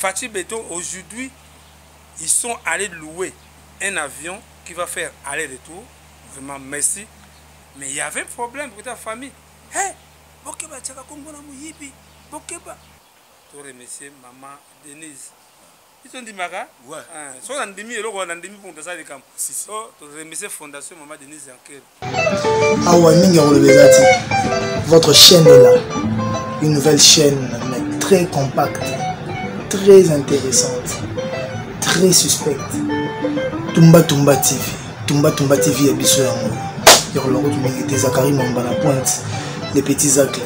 Fatshi Beton, aujourd'hui, ils sont allés louer un avion qui va faire aller-retour. Vraiment, merci. Mais il y avait un problème pour ta famille. Hé, hey, bokeba tchaka kombo na muyibi. Bokeba. To remercier maman Denise. Biso ndimaka? Ouais. Ah, so na ndimi eloko na ndimi pour tosala likambo. Si, si. So to remercier fondation maman Denise Yankel. Awa mingi ya koloba eza te. Votre chaîne est là. Une nouvelle chaîne mais très compacte, très intéressante, très suspecte. Tumba Tumba TV. Tumba Tumba TV ya biso yango. Ya koloba kutu mingi te Zacharie Mwamba na pointe. Les petits actes.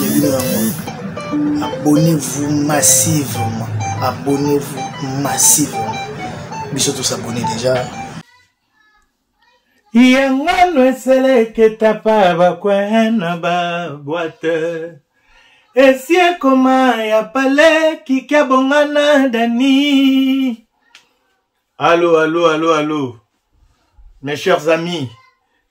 Ya bino yango. Abonnez-vous massivement. Abonnez-vous massivement. Biso tous abonnés déjà. Yangano eseleketa pa bakwe na ba boîte esi ekoma ya pale kiki abongana dani. Allô, allô, allô, allô. Mes chers amis,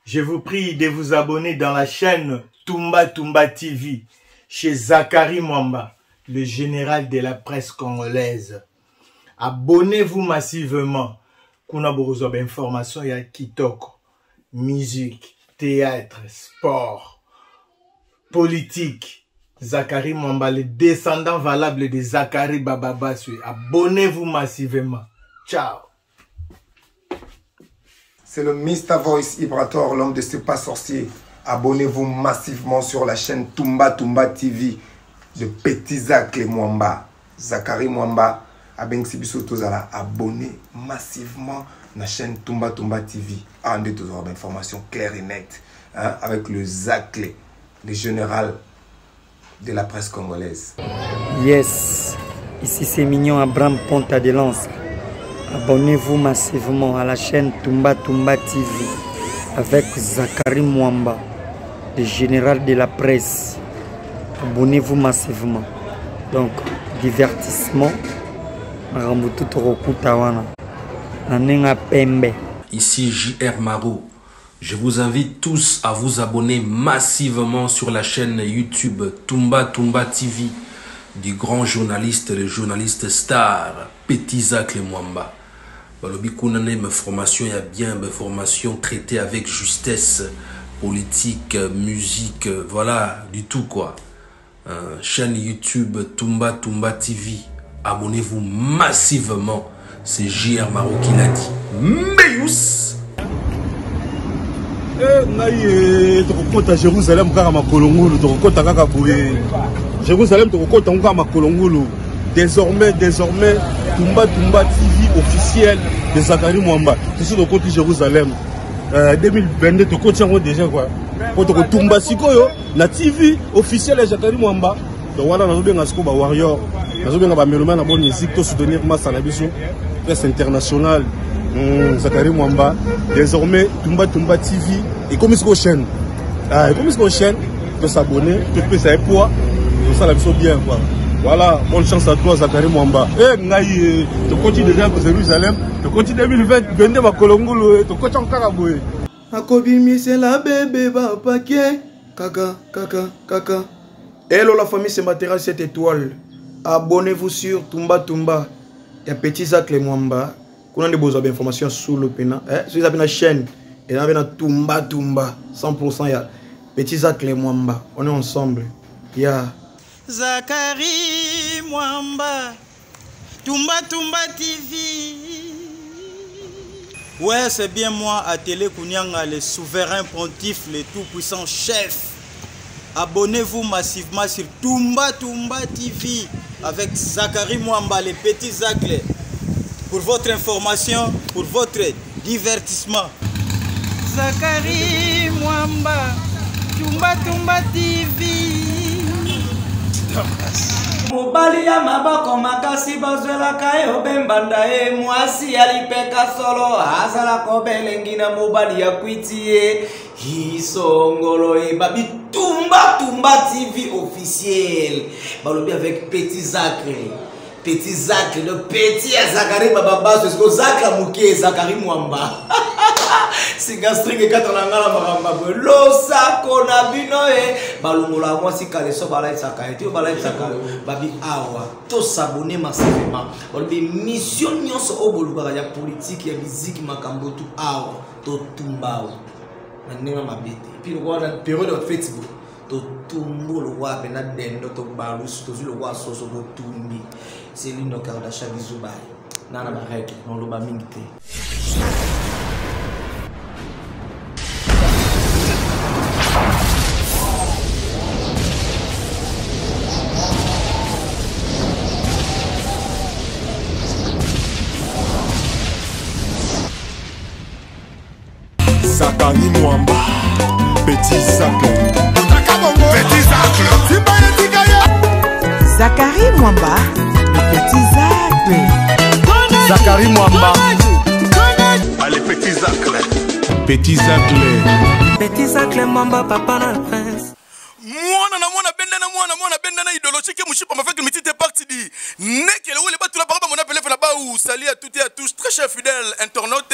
je vous prie de vous abonner dans la chaîne Tumba Tumba TV chez Zacharie Mwamba, le général de la presse congolaise. Abonnez-vous massivement. Kuna bokozwa ba information ya kitoko, musique, théâtre, sport, politique. Zacharie Mwamba, le descendant valable de Zacharie Bababaswe. Abonnez-vous massivement. Ciao. C'est le Mr Voice Ibrator, l'homme de C'est pas sorcier. Abonnez-vous massivement sur la chaîne Tumba Tumba TV de Petit Zacle Mwamba. Zacharie Mwamba, abengisi biso tozala abonné massivement na chaîne Tumba Tumba TV. Ah, nde tozala ba information claire et nette, hein, avec le Zacle, le général de la presse congolaise. Yes, ici c'est Mignon Abraham Ponta de Lance. Abonnez-vous massivement à la chaîne Tumba Tumba TV avec Zacharie Mwamba, le général de la presse. Abonnez-vous massivement. Donc, divertissement, makambo tout tokokuta wana na ndenge ya pembe. Ici JR Marou. Je vous invite tous à vous abonner massivement sur la chaîne YouTube Tumba Tumba TV du grand journaliste, le journaliste star Petit Zacle Mwamba. Balobi kuna na ma formation ya bien, ma formation traitée avec justesse, politique, musique, voilà, du tout quoi. Chaîne YouTube Tumba Tumba TV, abonnez-vous massivement. C'est JR Maro qui l'a dit. Meyous! Eh, ngai eh, tokokota Jérusalem kaka makolo ngulu, tokokota kaka boye. Jérusalem tokokota kaka makolo ngulu. Désormais, désormais, Tumba Tumba TV officiel de Zacharie Mwamba. Tosi tokoti Jérusalem. 2022 tokoti yango déjà quoi. Po tokotumba sikoyo na TV officiel ya Zacharie Mwamba. Donc wana nazobenga sikoyo ba warrior, nazobenga ba mélomane na bonne musique, to soutenir massa na biso presse internationale. Zacharie Mwamba désormais Tumba Tumba TV ekomi sikoyo chaîne. Ah, ekomi sikoyo chaîne, to s'abonner, to pesa ye poids, tosala biso bien quoi. Voilà, bonne chance à toi Zacharie Mwamba. Eh ngai eh, tokoti déjà ko Jérusalem, tokoti 2020 bende makolo ngulu, eh, tokoti kaka boye. Akobimisela bebe ba paquet kaka kaka kaka. Hello la famille, c'est Matera 7 étoiles. Abonnez-vous sur Tumba Tumba. Il y a Petit Zacle Mwamba. Kuna nde bozwa ba information sous le pena. Eh, soki eza pe na chaîne, eza pe na Tumba Tumba 100% ya Petit Zacle Mwamba. On est ensemble. Ya Zacharie Mwamba, Tumba Tumba TV. Ouais, c'est bien moi, Atélé Kounyanga, le souverain pontife, le tout-puissant chef. Abonnez-vous massivement sur Tumba Tumba TV avec Zacharie Mwamba, les petits Zaclés. Pour votre information, pour votre divertissement. Zacharie Mwamba, Tumba Tumba TV. Mobali ya maboko makasi bazwelaka ye obembanda ye, mwasi ya lipeka solo azalaka obelengi na mobali ya kwiti ye. Isongolo ye babi Tumba Tumba TV officiel. Balobi avec Petit Zacle. Petit Zacle, le petit ya Zacharie Bababaso, est-ce que Zacle ya moke, Zacharie Mwamba. Singa string ekata na ngai na makambo ya boye. Losako na bino e balongolaka mwasi kaleso balatisaka ye te oyo balatisaka yo babi awa tosabone massivement balobi mission nyonso oyo bolukaka ya politike ya miziki makambo tu awa totumba awa na ndenge mabe te epuis lokola na periode ya feti boye totumbu lokola mpena dendo tobalusu tozwi lokola soso totumbi selino kardasha bizu baye na na baregle noloba mingi te. Zakari Mwamba, Petit Zacle. Petit Zacle. Zakari Mwamba, le petit Zacle. Zakari Mwamba. Allez, Petit Zacle. Petit Zacle. Petit Zacle Mwamba, papa na prince. Mwana na mwana benda na mwana mwana benda na idéologie ke mushipa mafeke mitite parti di nekele wele batula paraba mona pelefe na baou. Salut à toutes et à tous, très chers fidèles internautes,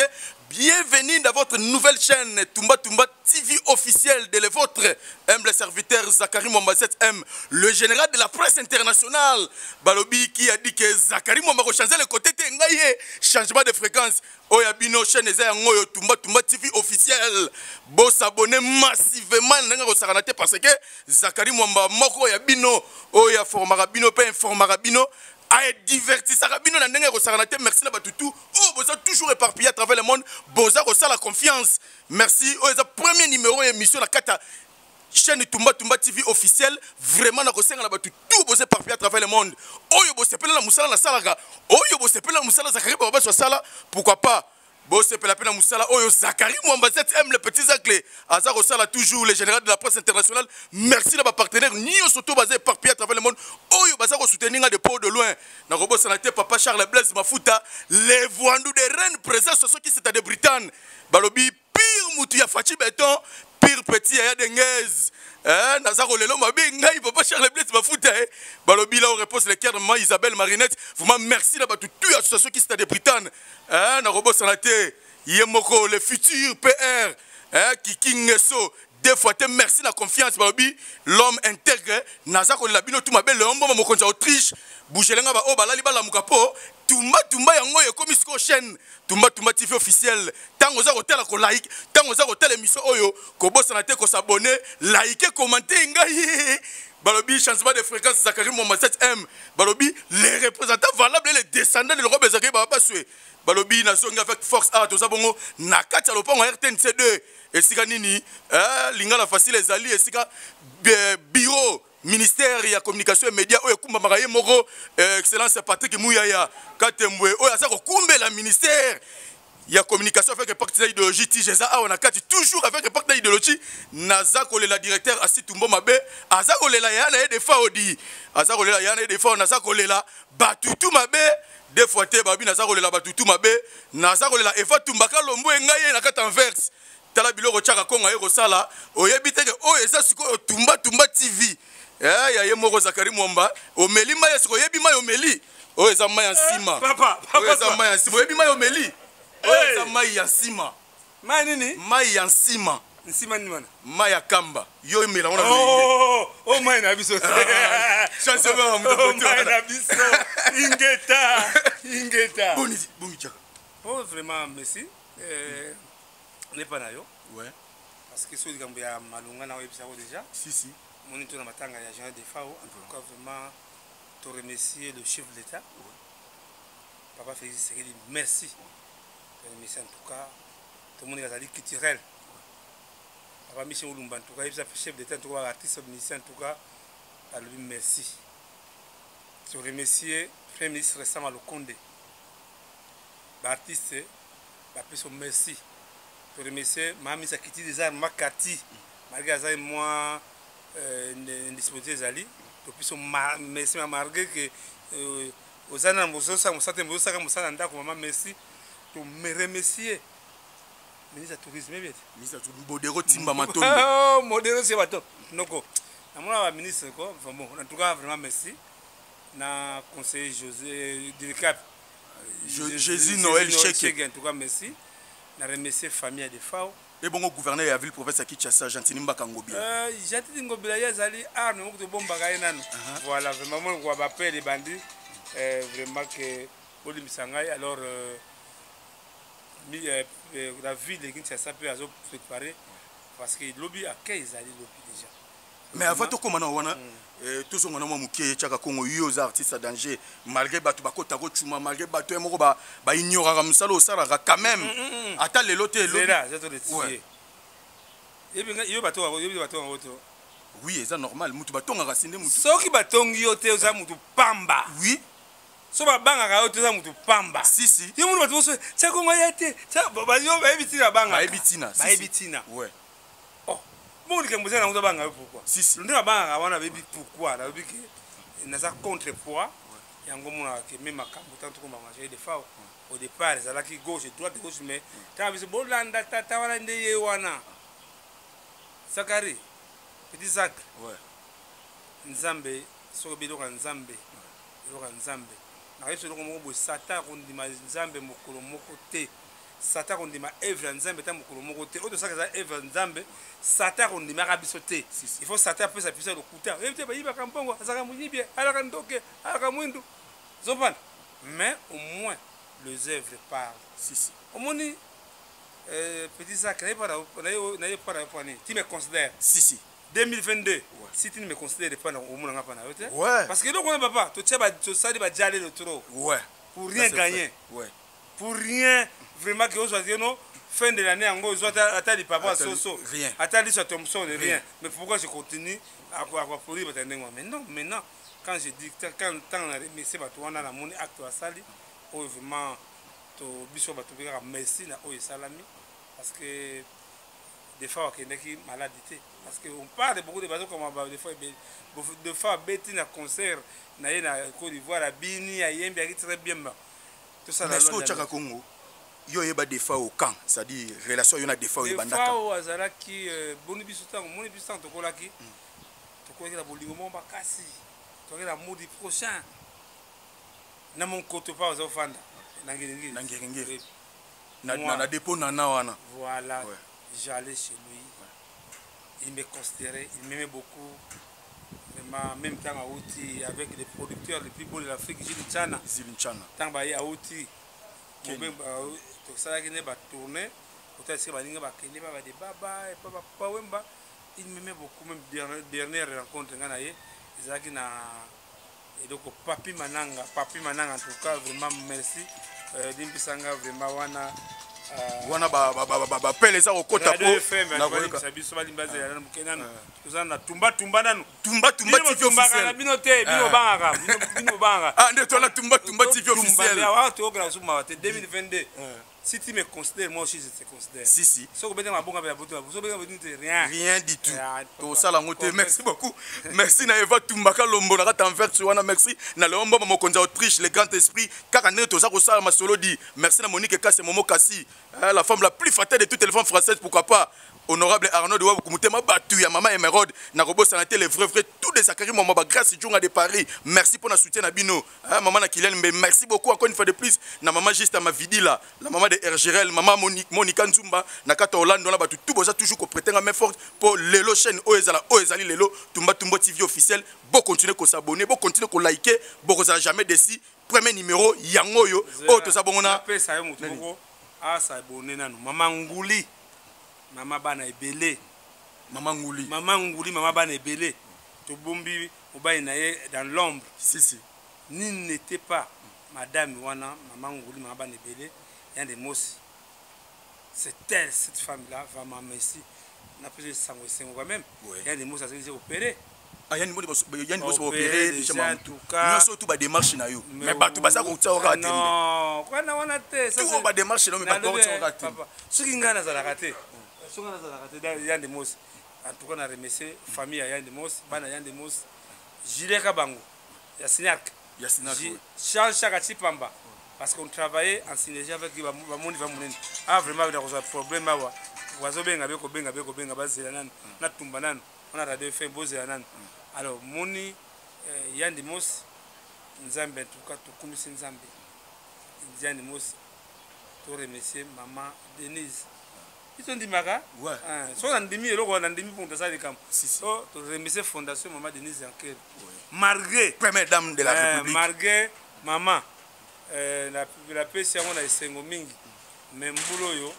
bienvenue dans votre nouvelle chaîne Tumba Tumba TV officielle de le vôtre humble serviteur Zachary Mwamba 7M, le général de la presse internationale. Balobi qui a dit que Zachary Mwamba changer le côté te ngaye changement de fréquence. Oya bino chaîne eza yango oyo Tumba Tumba TV officielle. Bo s'abonner massivement ndenge kosakana te parce que Zachary Mwamba moko ya bino oyo formaka bino pe informaka bino a divertissaka bino na ndenge kosakana te. Merci na batutu oyo boza toujours éparpillé à travers le monde, boza kosala confiance. Merci oyo eza premier numéro ya émission na kata chaîne Tumba Tumba TV officielle. Vraiment na kosenga na batu tout boza éparpillé à travers le monde. Oyo bosepela na musala na salaka, oyo bosepela na musala Zachary Baba so sala, pourquoi pas bosepela pe na musala oyo Zachary Mwamba 7M le petit Zacle aza kosala toujours le général de la presse internationale. Merci na ba partenaire nyonso to baza éparpillé à travers le monde oyo baza ko soutenir nga de près de loin. Na kobosana te papa Charles Blaise Mafuta, les voandou de Rennes présence soki c'est à de Bretagne. Balobi pire mutu ya Fachi Beton, pire petit ya Dengez. Naza kolelo mabe ngai papa Charles Blaise Mafuta, eh. Balobi là on repose le cœur de maman Isabelle Marinette. Vraiment merci na batu tout association qui c'est à de Bretagne. Na kobosana te ye moko le futur PR, Kiki Ngeso deux fois te merci na confiance. Balobi l'homme intègre naza kolela bino tout mabe le mboma mokonzi ya Autriche bougelenga ba o balali balamuka po Tumba Tumba yango ekomi siko chaîne Tumba Tumba TV officielle. Tango za kotala ko like, tango za kotala émission oyo kobosana te ko s'abonner, liker, commenter ngai. Balobi changement de fréquence Zachary Mwamba 7M. Balobi les représentants valables et les descendants de l'Europe Zachary Baba Sue. Balobi na zonga avec force a toza bongo na kati ya lopango RTNC 2 esika nini, lingala facile ezali esika bureau ministère ya communication et média oyo ekumbamaka ye moko excellence Patrick Muyaya Katembwe oyo aza kokumbela ministère ya communication avec parti na idéologie ti jeza awa na kati toujours avec parti na idéologie. Naza kolela directeur Asitumbo Mabe aza kolela ya na ye defa odi aza kolela ya na ye defa naza kolela batutu mabe deux fois te babi naza kolela batutu mabe naza kolela Eva Tumbaka Lombo ngai ye na kati Anvers tala biloko tiaka konga ye kosala oyebi te ke oyo eza sikoyo Tumba Tumba TV. Ya ye moko Zachary Mwamba omeli mai sikoyo oyebi mai omeli oyo eza mai ya nsima. Papa, papa, Oyo eza mai ya nsima oyebi mai omeli oyo eza mai ya nsima. Mai nini? Mai ya nsima. Nsima nini wana? Mai ya kamba. Yo emela wana. Oh, oh, mai na biso. Ah, chance ya moto Oh, kote mai wana. na biso. Ingeta. Ingeta. Boni, boni tchaka. Oh, vraiment, merci. N'est pas na yo. Ouais. Parce que soki likambo ya malonga na oyebisa ko déjà. Si, si. Moni to na matanga ya Jean Defao, en tout cas vraiment te remercier le chef de l'État. Ouais. Papa Félix Tshisekedi, merci. Te remercier en tout cas. Tout le monde est culturel. Papa Michel Olumba, en tout cas, chef d'État, en tout cas, artiste, musicien, en tout cas, à lui, merci. Te remercier, Premier ministre Sama Lukonde. L'artiste, la personne, merci. Te remercier, Mme Sakiti des armes, Makati, malgré ça, moi indisposé, Zali. Te puis, merci, malgré que Ozana Mozosa, Mosate Mozosa, Mosana Ndako, maman, merci. Te me remercier. Ministre du Tourisme, bien. Ministre du Tourisme, Modero Timba Matondo. Oh, Modero Timba Matondo. Noko. Namona ba ministre ko, enfin bon, en tout cas vraiment merci. Na conseiller José Dircap. Jésus Noël Jésus Cheke. En tout cas merci. Na remercier famille ya Defao. Ebongo gouverneur ya ville province ya Kinshasa Gentiny Mbaka Ngobila. Euh, Gentiny Ngobila ye azali arme moko tobombaka ye nanu. Uh -huh. Voilà vraiment moi kwa ba père ebandi euh, vraiment que bolimbisa ngai alors euh, mi, euh, euh, la ville de Kinshasa pe azo préparer parce que lobi akei ezali lobi déjà. Mais avant tokóma na wana mm. eh, tozonga na mwa moke tiaka kongo yo oza artiste ya danger malgré bato bakota kocuma malgré bato ye moko baignoraka mosala osalaka quand même mm, mm, ata lelo te yo bato yango to oui eza normal motu batongaka sinde motu soki batongi yo te oza motu pamba oui so babangaka yo te oza motu pamba si si yo motu bato mosusu tia kongo ya te bayebi ntina babangaka bayebi ntina bayebi ntina ouais Oh, bongo likambo eza nango abanga yo pourquoi? Si si. Nde abangaka wana bayebi pourquoi, nalobi ke naza contre poids yango omonaka ke me makambo ntango tokoma majorité de fao au départ ezalaki gauche droite gauche mais ntango biso bolanda tata wana nde ye wana Zakari petit Zak ouais. Nzambe soki biloko ya Nzambe eloko ya Nzambe nakoyebisa eloko moko boye Satan akondima Nzambe mokolo moko te Satan akondima œuvre ya Nzambe ata mokolo moko te. Oyo tosalaka eza œuvre ya Nzambe. Satan akondimaka biso te. Il faut Satan apesa biso ya lokuta. Oyebi te bayibaka mbongo, azalaka moyibi, alaka ndoke, alaka mwindu. Ozopana? Mais au moins les œuvres parlent. Si si. Omoni euh, petit Zach, naye pas naye pas na pas Tu me considères. Si si. 2022 ouais. si tu ne me considères pas na omona nga pa na yo te. Ouais. Parce que eloko wana papa, totia ba tosali ba jalelo trop. Ouais. Pour rien gagner. Ouais. Pour rien vraiment que ozwa te no fin de l'année yango ozwa ata lipapa ya soso ata liso ya thomson rien. rien mais pourquoi je continue akoapplaudir bato ya ndenge wana mais non maintenant quand je dis quand ntango na remercie bato wana namoni acte basali oyo vraiment to biso bato mpe kaka merci na oyo esalami parce que des fois bakendaki maladi te parce que on parle beaucoup de bazokoma des fois ebele des fois abeti na concert na ye na Côte d'Ivoire abini ayembi ayaki très bien tosala mais soki otyaka kongo yo oyeba defao quand c'est-à-dire relation yo na defao ebandaka defao azalaki euh, boni biso ntango moni biso ntango tokolaki mm. tokolaki na bolingo moko makasi tokolaki na amour du prochain na monkoto pa oza ofanda na ngiringiri na ngiringiri na, na, na dépôt nana wana voilà ouais. j'allais chez lui ouais. il me considérait il m'aimait beaucoup vraiment même ntango awuti avec les producteurs les plus beaux de l'afrique Gilles Nchana Gilles Nchana ntango baye awuti tosalaki nde batourne kota esika baninga bakende ba badebaba epa bapapa wemba il m'aimait beaucoup même dernière rencontre ngai na ye ezalaki na eloko papi mananga papi mananga en tout cas vraiment merci euh, limbisa nga vraiment wana euh, wana bapele eza kokota po biso balimba zela nanu moke nanu toza na tumba tumba nanu tumba tumba tv officiel na bino te bino bangaka bino bangaka ah nde tola tumba tumba tv officiel awa toyokela lisusu mawa te 2022 Si tu me considères, moi aussi je te considère. Si, si. Soki obeti mabonga ya boto, soki obeti mabonga te rien. Rien du tout. Tosala yango te. Merci beaucoup. Merci na Eva Tumbaka Lombo na kata Anvers wana. Merci na Léon Mboma mokonzi ya Autriche, le grand esprit. Kaka ndenge toza kosala masolo di. Merci na Monique Kasse Momo Kassi, hein, la femme la plus fatale de toutes les femmes françaises, pourquoi pas. Honorable Arnaud Wabu Kumutema Batu ya Mama Emeraude na kobosana te les vrais vrais tous des Zakari Mwamba ba grâce Djunga de Paris. Merci pour la soutien na bino. Hein, maman na Kylian Mbe, merci beaucoup encore une fois de plus. Na maman juste Mavidila, la maman de Ergerel, maman Monique, Monica Nzumba, na kata Hollande, na batu tout boza toujours ko prêter main forte pour lelo chaîne Oezala, Oezali lelo, Tumba Tumba TV officiel. Bo continuer ko s'abonner, bo continuer ko liker, bo kozala jamais déçu. Premier numéro yango yo, oyo toza bongo na pesa yo mutu moko a s'abonner nanu. Maman Nguli, maman bana ebele. Maman Nguli. Maman Nguli, maman bana ebele. Tobombi mobali na ye dans l'ombre. Si si. Nini n'était pas madame wana maman Nguli maman bana ebele yande mosi. C'est elle cette femme là vraiment merci. Na pesi sango esengo quand même. Ouais. Yande mosi azali opéré. Ah, yani boni yani boso opéré déjà en tout cas nyonso tout ba démarche na yo mais bato baza kotia kaka tembe non kwana wana te tout ba démarche na yo mais bato bakotia kaka tembe soki ngai nazalaka te soki ngai nazalaka te yande mosi En tout cas na remercier famille ya Yande Mos, bana Yande Mos, Julien Kabango, ya Signac. Ya Signac. Oui. Charles Chaka Chipamba parce qu'on travaillait en synergie avec bamoni va monene. Ah vraiment na kozwa problème awa. Wazobenga be kobenga be kobenga bazela nanu na tumba nanu. On a radio FM bozela nanu. Alors moni eh, Yande Mos Nzambe en tout cas tokumisi Nzambe. Yande Mos To remercier mama Denise. Biso ndimaka? Ah, soki nandimi eloko wana nandimi mpo moto asala likambo. So to remercier fondation mama Denise Yankel. Malgré première dame de la eh, République. Malgré mama eh, napesi yango na esengo mingi. Mais mbula oyo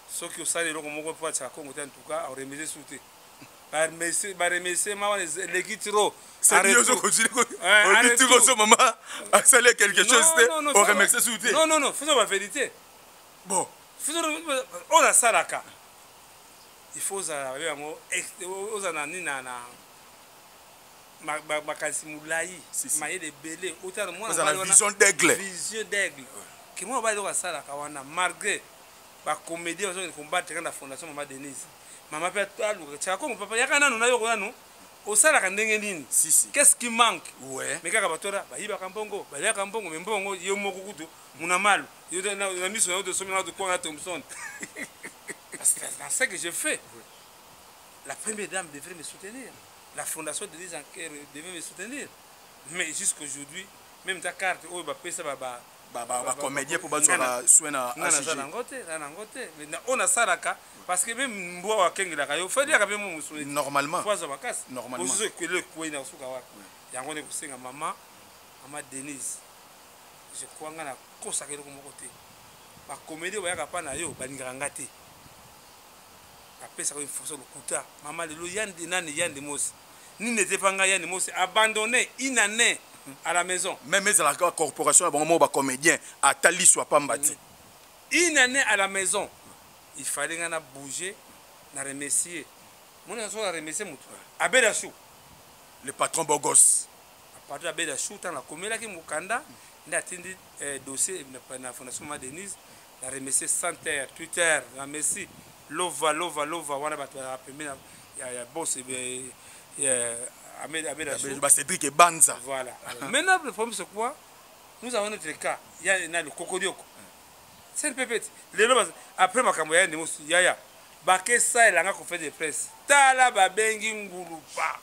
soki osali eloko moko mpo atyaka Kongo te en tout cas aremercier su te. Baremercier ma wana eleki trop. C'est maman asali quelque chose te oremercie su te. Non non non, faisons ba vérité. Bon. Oyo asalaka il faut ozala babe yango ozala na nini na makanisi molai, mayele ebele, otala mwana vision d'aigle, vision d'aigle ke mwana mobali eloko asalaka wana malgré bacomédien bazokende combattre na fondation mama Denise. Mama mpe aluka tiaka Kongo papa yaka nanu nayoko nanu osalaka ndenge nini, qu'est-ce qui manque? Mais kaka bato wana bayibaka mbongo, baliaka mbongo, mais mbongo yo moko kutu muna malu yo na miso na yo tosomi na tokwanga Thomson. Dans ce que je fais, la première dame devrait me soutenir, la fondation de Denise Anker devait me soutenir, mais jusqu'aujourd'hui même ta carte oyo bapesa ba bacomédien mpo bazwaka soin na naza nango te, na nango te. Mais oyo nasalaka parce que même mbwa oyo akengelaka yo faliaka mpe mo mosuni normalement po azwa makasi. Normalement. Osusu ekweli ekwei na suka wapi? Yango nde kosenga mama, mama Denise, je crois nga nakosaka eloko moko te. Bacomédie oyo bayaka mpa na yo balingaka nga te, bapesaka yo information lokuta. Mama lelo yande nani yande mosi nini ete mpa ngai yande mosi abandonné une année à la maison. Même ezalaka corporation na bango moko bacomédien ata liso apamba te. Une année à la maison, il fallait nga na bouger, na remercier moni so na remercier moto abeda chou, le patron bogos. Patron abeda chou, ntango nakomelaki mokanda nde atindi dossier na fondation mama Denise. Na remercier Santer Twitter, na merci Lova Lova Lova wana bato ya pembeni ya boss Ahmed Achou. Ba Cédric et Banza. Voilà. Maintenant le problème c'est quoi? Nous avons notre cas. Il y a le Kokodioko. C'est le pépé. Lelo après makambo ya ndemo yaya. Bakesa elanga ko fait de presse. Tala babengi ngulupa.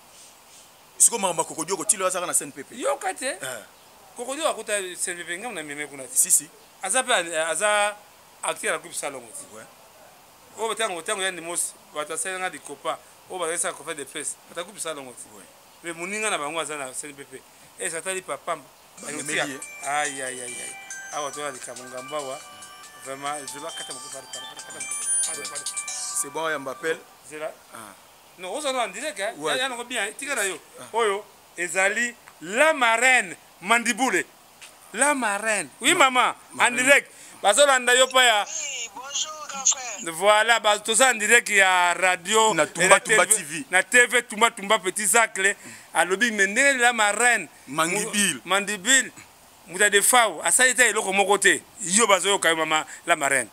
Siko makambo ya Kokodioko tilo azaka na CNPP. Yoka te. Kokodioko akuta CNPP ngamu na meme kuna. Si si. Aza pe aza acteur ya groupe Salongo. Ouais. Oyo tango tango ya ndemo bato asalanga likopa. Oyo bazalisa ko fait de presse. Ata groupe Salongo. Ouais. Mais moninga na bango aza na CNPP. Et ça tali papa. Aïe aïe aïe aïe. Awa tola likambo ngambo awa. Vraiment, je vais kata moko pardon, pardon, kata moko. Pardon, pardon. C'est bon, ya Mbappé. C'est là. Ah. Non, oza en direct hein. Ouais. Ya nango bien, tika na yo. Oyo ezali la marraine Mandibule. La marraine. Oui maman, en direct. Bazolanda yo pa ya. Oui, bonjour grand frère. Voilà, ba toza en direct ya radio na Tumba Tumba TV. Na TV Tumba Tumba Petit Zacle. Alobi mendele la marraine Mandibule. Mandibule. Muta de fao asali te eloko moko te. Yo bazoyoka yo mama la marraine.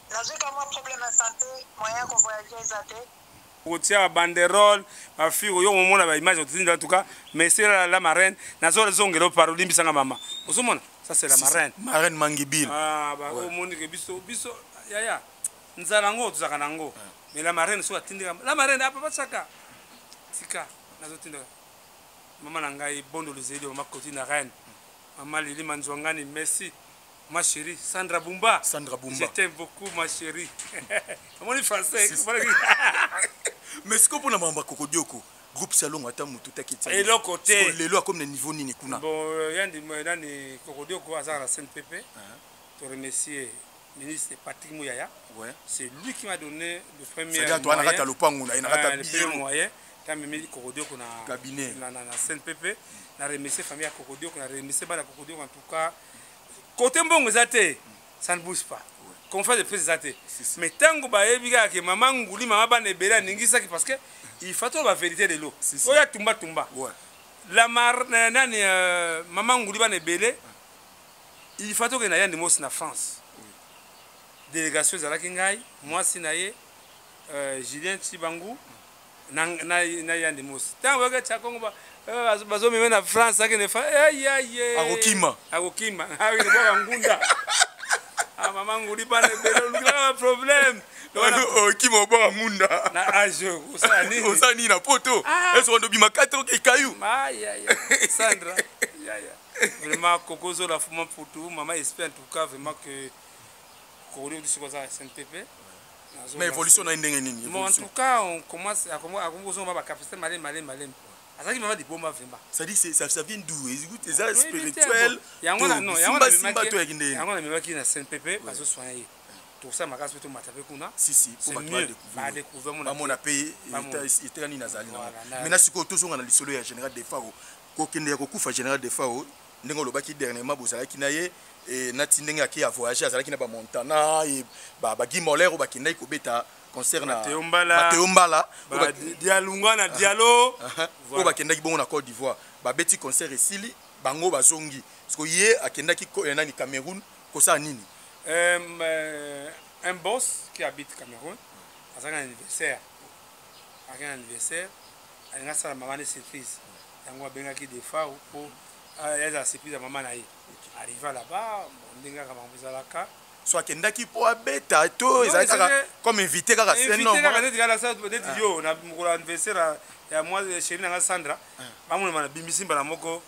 Nazwi ka mwa problème ya santé, moyen ko voyager eza te. Kotia banderole ba fille oyo omona ba image otinda en tout cas, mais c'est la, la marraine nazo zongelo par olimbisanga mama. Ozomona, ça c'est la marraine. Marraine Mangibile. Ah ba omoni ke biso biso yaya nzala ngo tuzaka nango. Mais la marraine so atindika la marraine apa pachaka. Tika nazo tinda mama na ngai bondo luzeli mama koti na reine. Mama Lili Manzwangani, merci. Ma chérie, Sandra Bumba. Sandra Bumba. Je t'aime beaucoup, ma chérie. Comment on dit français? Si, si. Mais ce qu'on peut avoir Kokodioko, groupe Salon ata mutu taki tsa. Eloko te. Lelo akomi na niveau nini kuna? Bon, yandi nani Kokodioko azaka na CNPP. To remercier ministre Patrick Muyaya. Ouais. C'est lui qui m'a donné le premier C'est-à-dire toi na kata lopango na kata le premier moyen. Quand même Kokodioko na cabinet na na, na CNPP, na remercier famille ya Kokodioko, na remercier bana Kokodioko en tout cas. Côté mbongo eza te, ça ne bouge pas. Conférence de presse eza te. Mais tango bayebi kaka ke mama nguli, mama bana ebele aningisaki parce que il faut to ba vérité de l'eau. Oya tumba tumba. Ouais. La mar nani mama nguli bana ebele, il faut to ke na yandi mosi na France. Délégation ezalaki ngai, mwasi na ye, Julien Chibangu, na na na yandi mosi. Tango bayoka tcha Kongo ba, bazomema na France akende fa, ay, ay, ay. Akokima. Akokima. Akokima bwaka ngunda. Ah, mama nguli bana ebele, olukilaka ba problème. Okima obwaka ngunda. Na age, osala nini? Osala nini na poto? Ah. Est-ce qu'on obima 4 oke kayu? Aïe, aïe, aïe. Sandra, Vraiment, Coco Zola Fuma Poutou, maman espère en tout cas vraiment que Kokoli Odisi Koza SNPP. Mais évolution na ndenge nini? Bon, en tout cas, on commence à commencer à capacité malem malem malem. Azalaki vraiment liboma vraiment. C'est-à-dire ça, ça vient d'où? Écoute, eza spirituel. Yango na non, yango na simba to ya kindeni. Yango na memaki na SNPP bazo soigner ye. Tosala makasi mpe tomata mpe kuna. Si si, po bato ba découvrir bamona mpe eteka nini azali nango. Maintenant sikoyo tozonga na lisolo ya général Defao. Kokende ya kokufa général Defao, ndenge olobaki dernièrement bozalaki na ye e nati ndenge ake ya voyage, azalaki na bamontana e ba Guy Moller oyo bakendaki kobeta concert na Mateo Mbala, Mateo Mbala. Dialunga na Dialo. Oyo bakendaki bongo na Côte d'Ivoire, babeti concert, esili, bango bazongi. Parce ye akendaki nani, Cameroun, kosala nini? Un boss qui habite Cameroun azalaki na anniversaire, azalaki na anniversaire, alingi asala mama ne surprise. Yango abengaki Defao mpo azala surprise ya mama na ye. Arriva là-bas, ndenge kaka makambo ezalaka. So akendaki mpo abeta to ezalaki kaka comme invité kaka? Invité kaka, neti kaka neti yo na mokolo ya anniversaire ya mwa chéri nanga Sandra, bamonema na bimisi mbala moko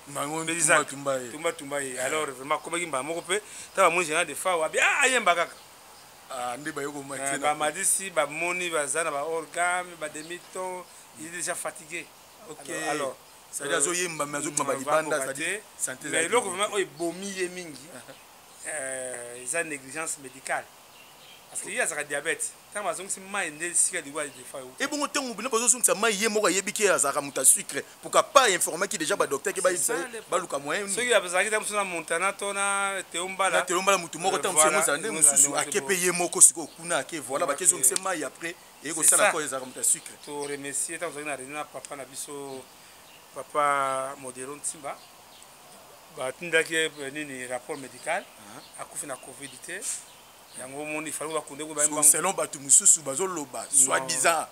tumba tumba ye. Alors vraiment akomaki mbala moko mpe ta bamoni général Defao abi ayemba kaka. Nde bayokomatie. Bamadisi bamoni baza na baorgane bademi-ton, il est déjà fatigué. Ok, alors c'est-à-dire azoyemba mais azobima balibanda. Santé. Mais eloko vraiment oyo ebomi ye mingi eza négligence médicale, parce que ye azalaka diabète. Ntango bazongisi mai nde esika liwa Defa. Ebongo ntango bino bazozongisa mai, ye moko ayebi ke azalaka moto ya sucre, pourquoi pas informaki déjà badocteur ke bayebisa ye baluka moyen? Soki azalaki ta mosusu na Montana to na Teo Mbala. Na Teo Mbala, motu moko ntango mosusu ezala nde mosusu ake mpe ye moko sikoyo kuna ake, voilà, bakezongisa mai après eye kosala ko ezalaka moto ya sucre. To remercier ntango tozalaki na réunion na papa na biso, papa Modero Ntimba, batindaki ye nini, rapport médical, akufi na Covid te. Yango omoni fali bakunde. Selon bato mosusu bazoloba, soi-disant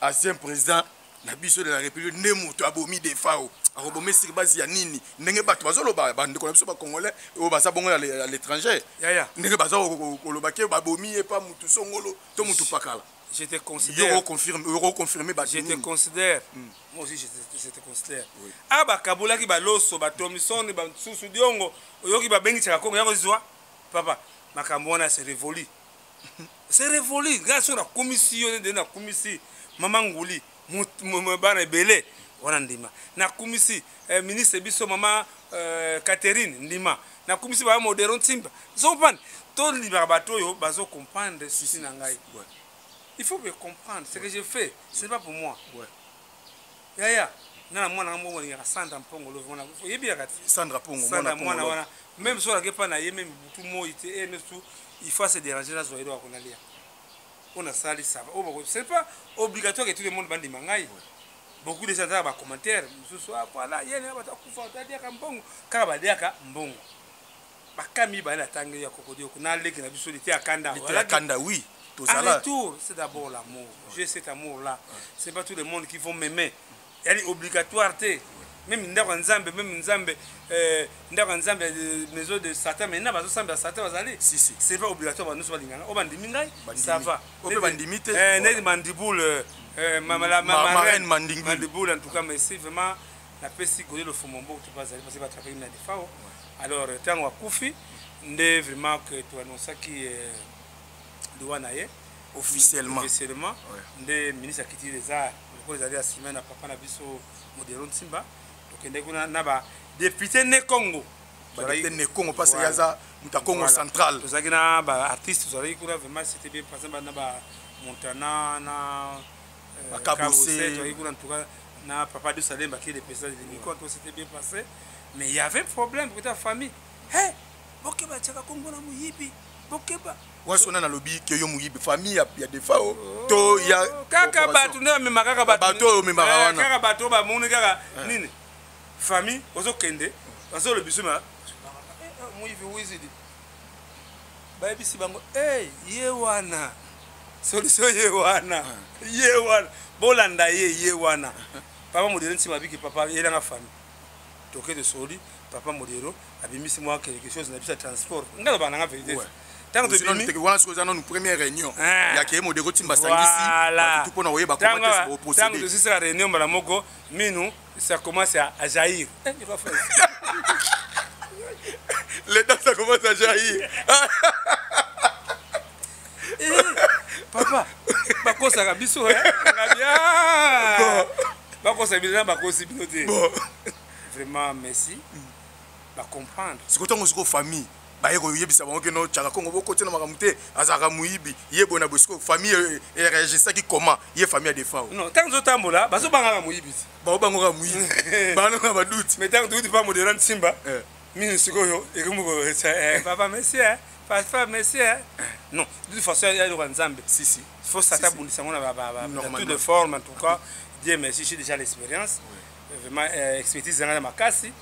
ancien président na biso de la République nde moto abomi Defao. Akoboma esika basi ya nini? Ndenge bato bazoloba, bandeko na biso bacongolais oyo baza bongo à l'étranger, ndenge baza koloba ke babomi ye pa mutu songolo to mutu pakala. Je te considère. Yoko confirmer bato. Je te considère. Moi aussi, je te considère. Oui. Ah, bakabulaki baloso, batomisoni, basusu diongo, oyoki babengisaka Kongo yako zwa. Papa, makambo wana c'est révolu. C'est révolu. Nga so nakumisi yo nde nakumisi mama Nguli, bana ebele wana ndima. Nakumisi ministre biso mama Catherine ndima. Nakumisi ba Modero Ntimba. So comprendre. To libaka bato oyo bazo comprendre souci na ngai. Il faut me comprendre ce que je fais, ce n'est pas pour moi. Yaya, nana mwana nga mbongo alingaka Sandra Mpongo Love wana, oyebi yaka ti. Sandra Pongo. Sandra mwana wana, même so alaki epa na ye, même butu moi te e mesu, il faut se déranger nazwa eloko akonalia oyo nasali, ça va. Oyo c'est pas obligatoire que tout le monde bandima ngai. Beaucoup de gens azaka bacommentaire mosusu, ah voilà, ye na bato akufa, aliaka mbongo kaka, baliaka mbongo. Bakami bale atangi ya kokodioko na leki na biso lite ya kanda. Lite ya kanda, oui. En retour, c'est d'abord l'amour. J'ai cet amour là, c'est pas tout le monde qui vont m'aimer, yali obligatoire te. Même ndako ya Nzambe, même Nzambe, ndako ya Nzambe, maison de Satan, maintenant bazosambela Satan bazali. Si, si. C'est pas obligatoire bato nyonso balinganga. Oyo bandimi ngai, ça va. Oyo mpe bandimi te. Neti Mandibule, marraine Mandingulu. Mandibule, en tout cas merci vraiment. Napesi Gode Lofumo mboka to bazali parce que batrafaki na Defao. Alors ntango akufi nde vraiment que toannonsaki liwa na ye. Officiellement. Officiellement nde ministre ya culture eza lokola ezali ya nsima na papa na biso Modero Ntimba, tokende kuna na badéputé ne Congo. Badéputé ne Congo, parce que aza moto ya Congo Central. Tozalaki na baartiste, tozalaki kuna, vraiment c'était bien passé, na bamontana na Bakabose. Tozalaki kuna, en tout cas na papa de Salemba qui est le président de l'Unico, tout s'était bien passé. Mais il y avait problème côté la famille. Hey, bokeba tiaka Kongo na moyibi, bokeba. Waso na nalobi ke yo moyibi, famille ya Defao to ya Kaka bato nde bamema kaka. Bato oyo omemaka wana. Kaka bato oyo bamoni kaka nini, famille ozokende, bazolobi so ma moyibi wizidi, bayebisi bango hey, ye wana solution, ye wana, ye wana, bolanda ye, ye wana. Papa Modero ntima abiki, papa yelanga famille, toke tosoli. Papa Modero abimisi mwa quelque chose na biso ya transport. Nga loba nanga vérité. Ntango tobimi wana sikoyo eza nanu première réunion ah. ya ke modeko timba asangisi bato mpona koyeba comment est-ce que boprocéder. Ntango tosisaka réunion, mbala moko minu ça commence à jaillir. Eh, les dents, ça commence à jaillir. Eh, papa, bakosaka biso, eh? Bakosa bino na bakosi bino te. Vraiment merci, bacomprendre. Sikoyo ntango sikoyo famille baye koyebisa bango keno Chaka Kongo bokoti na makambo te, azalaka moyibi, ye boye na boye, sikoyo famille ereagisaki comment, ye famille ya Defao? Non, ntango tozotambola, bazobangaka moyibi te. Baobangaka moyibi, banaka baduti. Mais ntango touti pa modela Nsimba eh. Mino sikoyo ekomi eh, papa monsieur, papa monsieur. Non, de toute façon ya eloko ya Nzambe. Si si. Faut sata abundisa yango na toutes les formes. En tout cas, Dieu merci, j'ai déjà l'expérience, vraiment euh, expertise yanga na makasi.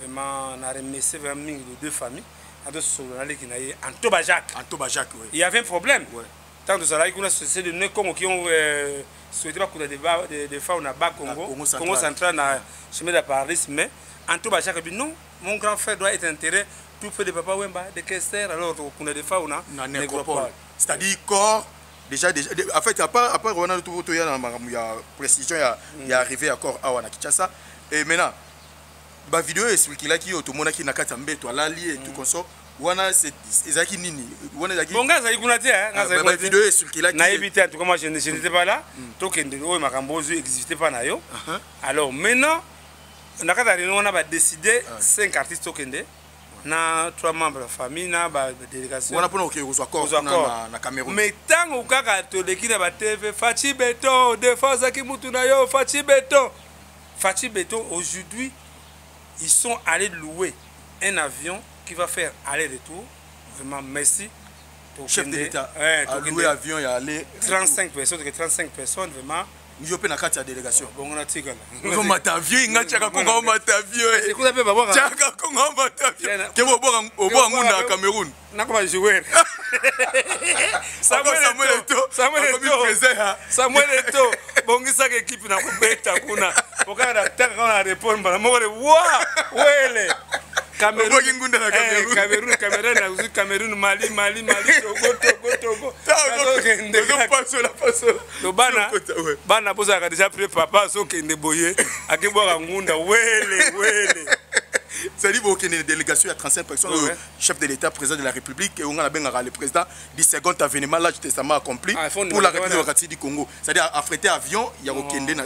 Vraiment na remercier vraiment mingi de deux familles natosolola na leki na ye Antoba Jacques. Antoba Jacques, oui. Il y avait un problème, ouais. Ntango tozalaki kuna, société de Ne Congo qui ont euh, souhaité bakuta de fao na bas Congo, Congo central, Congo central na chemin de Paris. Mais Antoba Jacques bi non, mon grand frère doit être enterré tout près de Papa Wemba, de Kester. Alors tokokunda de fao na na nécropole, c'est-à-dire corps déjà déjà. En fait, à part wana, toya na makambo ya précision ya arrivé ya corps awa na Kinshasa. Et maintenant bavideo esurkulaki oyo tomonaki na kati ya mbeto alali et tout consort wana, ezalaki nini wana? Ezalaki Bon, nga azali kuna te. Bavideo esurkulaki. Nayebi te. En tout cas, moi je n'étais pas là. Tokende oyo makambo ozwi existe pa na yo. Alors maintenant, na kati ya réunion wana, badécide 5 artistes tokende na trois membres ya famille na badélégation. Wana mpona kokende kozwa corps na Cameroun. Mais ntango kaka toleki na batv, Fatshi Béton, Defao azalaki mutu na yo, Fatshi Béton, Fatshi Béton. Aujourd'hui, ils sont allés louer un avion qui va faire aller-retour. Vraiment merci. Chef de l'État a loué avion ya aller. 35 personnes, 35 personnes vraiment. Yo mpe na kati ya délégation? Bongo natikala. Ozomata avion, nga Chaka Kongo omata avion. Ekuta mpe babwaka. Chaka Kongo omata avion ke obwaka ngunda ya Cameroun. Nakoma joueur. Samuel Eto'o. Samuel Eto'o, Samuel Eto'o, bongisaka équipe na kobeta kuna okaka na taka kaka na répondre mbala moko de wa wele. Cameroun, ngunda na Cameroun. Cameroun, Cameroun, nazwi Cameroun, Mali, Mali, Mali, Togo, Togo, Togo. Azokende pasola pasola. To bana bana bozalaka déjà prêt, papa azokende boye, akebwaka ngunda wele wele. C'est-à-dire bokende délégation ya 35 personnes, ouais. Chef de l'État, président de la République, et on a le président du second avènement, l'âge testament accompli ah, pour la République démocratique du Congo, c'est-à-dire affréter avion ya kokende na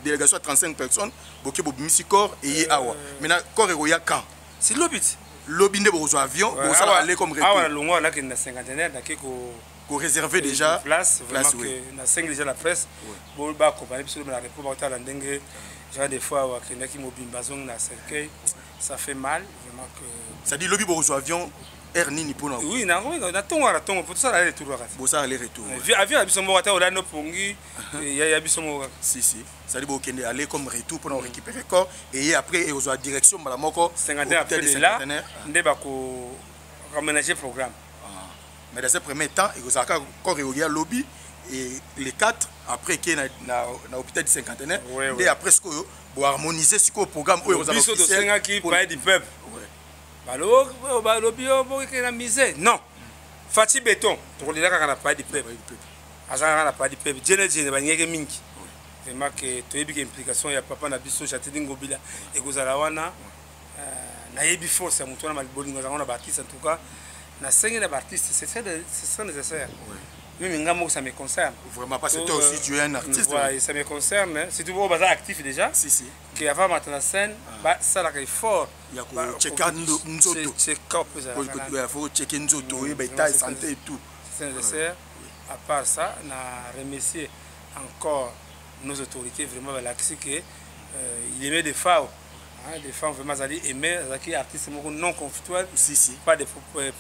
délégation ya 35 personnes, boke bobimisi corps eye awa. Maintenant corps ekoya quand? Si lobi ti. Lobi nde bokozwa avion, bokosala aller comme retour. Awa na longwa, nakende na cinquantenaire, nake ko koréserver déjà. Place, vraiment que nasengi déjà la presse baaccompagne biso na repos, bakotala ndenge genre des fois akendaki mobimba, azongi na cercueil, ça fait mal vraiment que. C'est-à-dire lobi bokozwa avion air nini mpona? Oui, na ntongo, na ntongo po tosala aller retour kaka. Bosala aller retour. Avion ya biso moko, ata olandi opongi, ya biso moko kaka. Si si, c'est-à-dire bokende aller comme retour mpona korécupérer corps et après ekozwa direction mbala moko. Cinquantenaire. Après de là nde bako aménager programme. Mais dans ce premier temps, ekozalaka corps ekoya lobi et les 4 après eke na hôpital du cinquantenaire nde après sikoyo boharmoniser sikoyo programme oyo. Biso tosengaki palais du peuple, balobi yo bokeke na musée. Non, Fatshi Béton, tokolela kaka na palais du peuple, aza kaka na palais du peuple. Jene jene balingaki mingi vraiment ke toyebi ke implication ya papa na biso Gentiny Ngobila ekozala wana. Nayebi force ya moto wana, bolingo azango na baartiste. En tout cas, nasengi na baartiste, c'est très nécessaire. Même nga moko, ça me concerne. Vraiment, parce que toi aussi tu es un artiste. Voilà, et ça me concerne surtout oyo baza actif déjà. Si si. Ke avant mata na scène, basalaka effort. Ya kocheka nzoto. Check-up. Faut checker nzoto, oyeba état de santé et tout. C'est nécessaire. À part ça, na remercier encore nos autorités, vraiment balakisi ke il aimait Defao, hein, Defao vraiment azali aimé, azalaki artiste moko non conflictuel. Si si. Pas de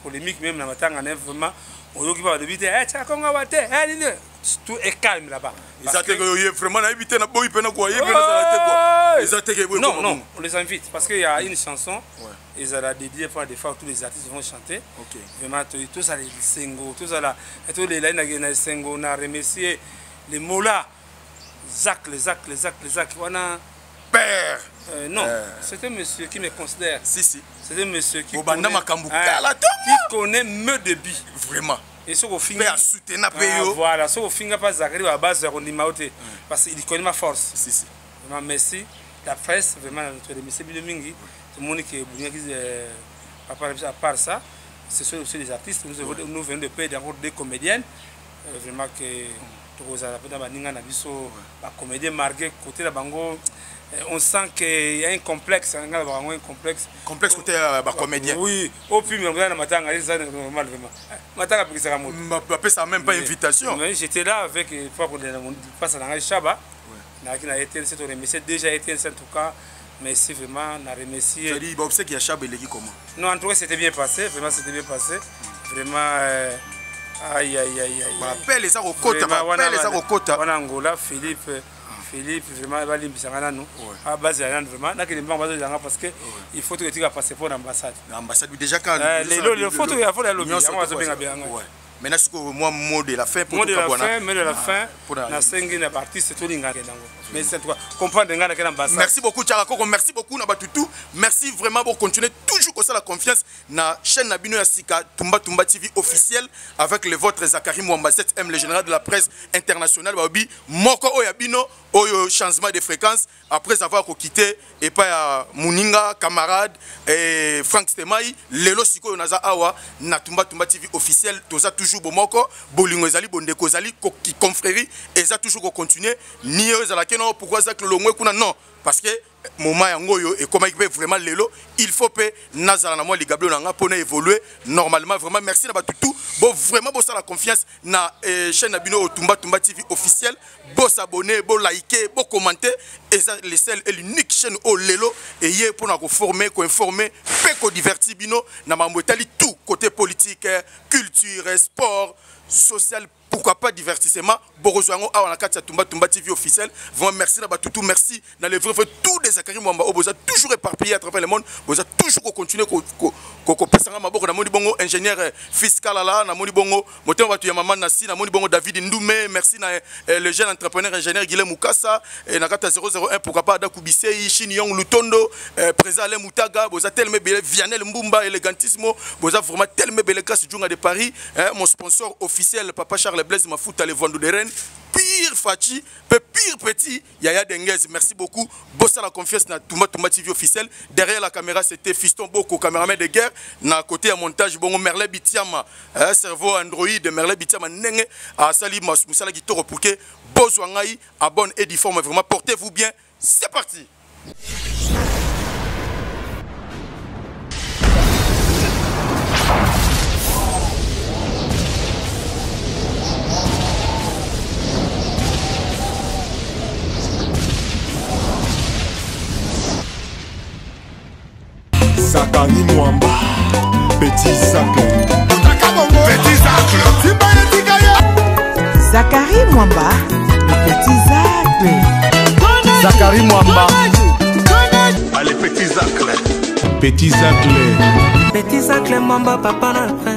polémique même na matanga na vraiment oyoki ba balobi te eh, Chaka Kongo wa te eh, nini, tout est calme là-bas. Eza te ye vraiment nayebi te, naboyi mpe nakoa ye mpe nazala te quoi, eza te ke. Non non, on les invite parce qu'il y a une chanson ezala dédiée pour des fois, tous les artistes vont chanter. Vraiment tozala esengo, tozala tolela na esengo. Na remercier les mola Zak, les Zak, les Zak, les Zak wana. Père. Euh, non, euh... c'est un monsieur qui me considère. Si, si. C'est un monsieur qui connaît, hein, qui connaît mes débits. Vraiment. Et ce qu'on finit. Soutenir ah, voilà, ce qu'on finit pas Zachary à base de Rondima parce qu'il connaît ma force. Si, si. Vraiment, merci. La presse, vraiment, notre remercie bien mingi. Tout le monde qui est papa, à part ça, ce sont aussi les artistes. Nous, ouais. nous venons de payer encore deux comédiennes. Euh, vraiment que tokozala mpe na baninga na biso bacomédien marqué côté na bango eh, on sent qu'il y a un complexe nga na bango un complexe complexe côté euh, bacomédien oui opi mais na matanga eza normal vraiment eh, matanga apekisaka moto bapesaka même pas invitation mais j'étais là avec face na ngai shaba nayaki na etnc to remercier déjà etnc en tout cas merci vraiment na remercier c'est-à-dire baobsèque ya shaba eleki comment non en tout cas c'était bien passé vraiment c'était bien passé vraiment euh, aïe aïe aïe aïe bapele eza kokota bapele eza kokota wana angola philippe philippe vraiment balimbisanga nanu ah, bazela nanu vraiment nakende mbango bazolelanga parce que il faut toketika passeport na ambassade na ambassade déjà ka euh, lelo lelo faut toya faut ya lobi yango bazobenga benga maintenant sikoyo mwa mot de la fin mot de la fin mot de la fin nasengi na baartiste tolingaka yango mais en tout cas comprendre ngai nakenda ambassade merci beaucoup Tchaka Koko merci beaucoup na batutu merci vraiment pour continuer toujours kosala confiance na chaîne na bino ya sika Tumba Tumba TV officiel avec le vôtre Zachary Mwamba 7M le général de la presse internationale babi moko oyo ya bino oyo changement de fréquence après avoir quitté epai ya muninga camarade eh, Frank Stemai lelo sikoyo naza awa na Tumba Tumba TV officiel toza toujours bomoko bolingo ezali bondeko ezali confrérie eza toujours ko continuer ni oyo ezalaki non pourquoi Zach longwe kuna non parce que moment yango oyo ekomaki mpe vraiment lelo il faut mpe nazala na mwa ligablo na nga mpo na évoluer normalement vraiment merci na bato tout bo vraiment bosala confiance na eh, chaîne na bino oyo tumba tumba tv officiel bosabonne bolike bokommente eza le seul et l'unique chaîne oyo lelo eye mpo na koforme koinforme mpe kodivertir bino na mambo etali tout côté politique culture sport social pourquoi pas divertissement bokozwa yango awa na kati ya tumba tumba tv officiel vraiment merci na batutu merci na le vrai vrai tout des Zachary Mwamba oyo boza toujours éparpillé à travers le monde boza toujours kocontinue kopesanga maboko namoni bongo ingénieur euh, fiscal ala namoni bongo motema bato ya mama nasi namoni bongo David Ndume merci na euh, le jeune entrepreneur ingénieur Guilhem Mukasa eh, na kati ya 001 pourquoi pas Ada Kubisei Shin Yong Lutondo euh, président Alain Mutaga boza tellement ebele Vianel Mbumba elegantismo boza vraiment tellement ebele grâce Djunga de Paris eh, mon sponsor officiel papa Charles Blaise Mafuta le Vandou de Rennes pire Fachi pe pire petit Yaya Denguez merci beaucoup bossa la confiance na Toumba Toumba TV officiel derrière la caméra c'était Fiston Boko caméraman de guerre na côté à montage bongo Merle Bitiama eh, cerveau Android Merle Bitiama ndenge asali musala kitoko pour que bozwa ngai à bonne et difforme vraiment portez-vous bien c'est parti Zakari Mwamba, Petit Zacle. Petit Zacle. Zakari Mwamba, Petit Zacle. Zakari Mwamba. Allez, Petit Zacle. Petit Zacle. Petit Zacle Mwamba, papa na prince.